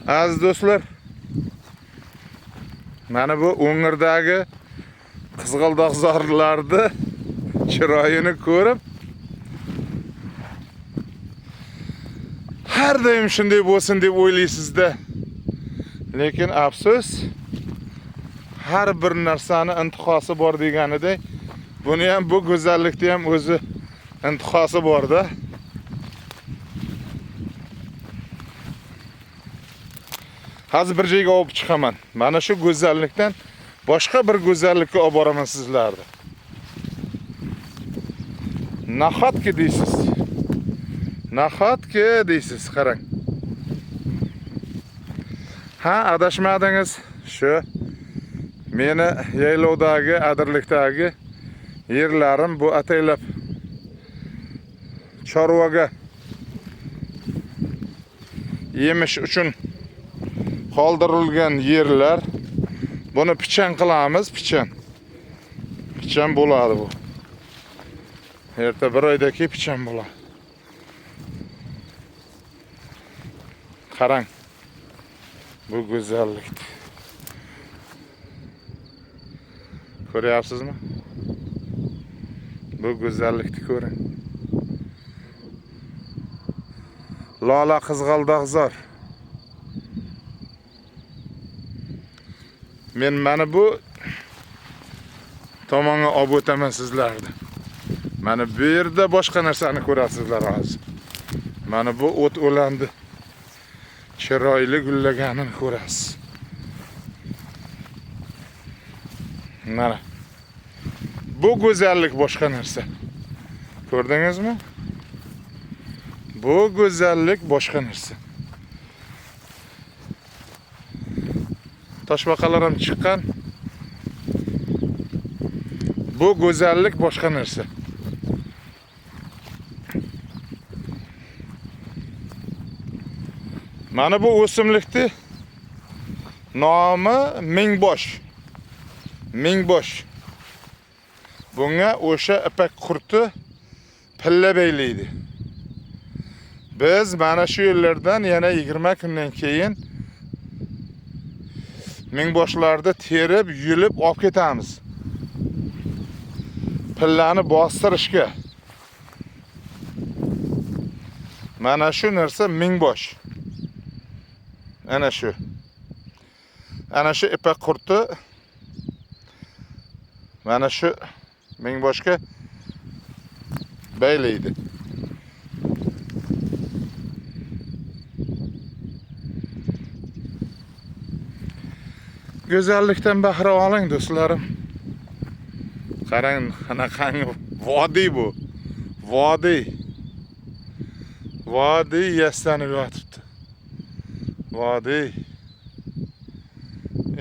Aziz do'stlar, mana bu o'ngirdagi qizg'aldoqzorlarni chiroyini ko'rib, har doim shunday bo'lsin deb o'ylaysizda. Lekin afsus, har bir narsani intihosi bor deganidek, buni ham, bu go'zallikni ham o'zi intihosi borda. Hozir bir joyga olib chiqaman. Mana shu go'zallikdan boshqa bir go'zallikka olib boraman sizlarni. Nahotki deysiz. Nahotki deysiz, qarang. Ha, adashmadingiz. Shu meni yaylovdagi, adirlikdagi yerlarim bu ataylab chorvaga yemish uchun qoldirilgan yerlar. Buni pichan qilamiz, pichan. Pichan bo'ladi bu. Erta bir oydan keyin pichan bo'ladi. Qarang. Bu go'zallikni. Ko'ryapsizmi? Bu go'zallikni ko'ring. Lola qizg'aldoqzor. Men mana bu tomonga olib o'taman sizlarni. Mana bu yerda boshqa narsani ko'rasizlar hozir. Mana bu o't o'landi. Chiroyli gullaganini ko'rasiz. Mana. Bu go'zallik boshqa narsa. Ko'rdingizmi? Bu go'zallik boshqa narsa. Toshbaqalar ham chiqqan. Bu go'zallik boshqa narsa. Mana bu o'simlikni nomi mingbosh. Mingbosh. Bunga o'sha ipak qurti pilla beylaydi. Biz mana shu yerlardan yana 20 kundan keyin mingboshlarni terib, yulib olib ketamiz. Pillani bostirishga. Mana shu narsa mingbosh. Ana shu. Ana shu ipak qurti mana shu mingboshga baylaydi. Go'zallikdan bahra oling do'stlarim. Qarang, qanaqangi vodiy bu. Vodiy. Vodiy yastanib yotibdi. Vodiy.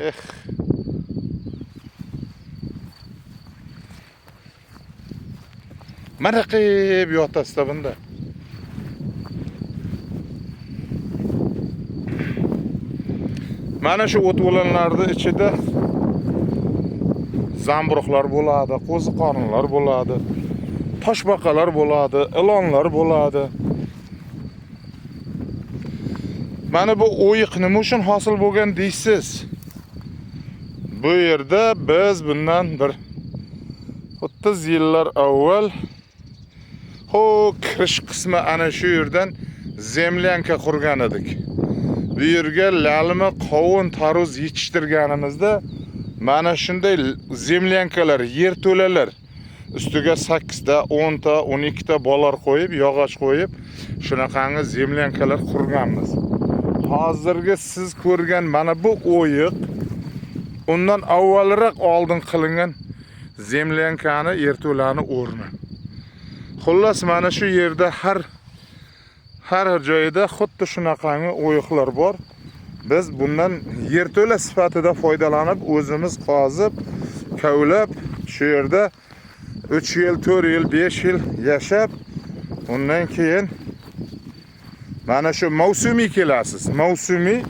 Eh. Maraqib yotasizda bunda. Mana shu o't o'lanlarning ichida zamburug'lar bo'ladi, qo'ziqorinlar bo'ladi, toshbaqalar bo'ladi, ilonlar bo'ladi. Mana bu o'yiq nima uchun hosil bo'lgan deysiz? Bu yerda biz bundan bir 30 yillar avval kirish qismi ana shu yerdan zemlyanka qurgan edik. Bu yerga lalma, qovun, tarvuz yetishtirganimizda mana shunday zemlyankalar, yerto'lalar ustiga 8 ta, 10 ta, 12 ta bolar qo'yib, yog'och qo'yib, shunaqangi zemlyankalar qurganmiz. Hozirgi siz ko'rgan mana bu o'yiq undan avvalroq oldin qilingan zemlyankani, yerto'lani o'rni. Xullas, mana shu yerda har joyda xuddi shunaqangi o'yiqlar bor. Biz bundan yerto'la sifatida foydalanib, o'zimiz qozib, kavlab, shu yerda 3 yil, 4 yil, 5 yil yashab, undan keyin mana shu mavsumiy kelasiz. Mavsumiy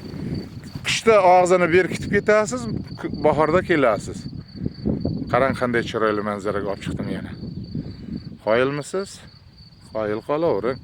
qishda og'zini berkitib ketasiz, bahorda kelasiz. Qarang qanday chiroyli manzaraga olib chiqdim yana. Qoyilmisiz? Qoyil qolavering.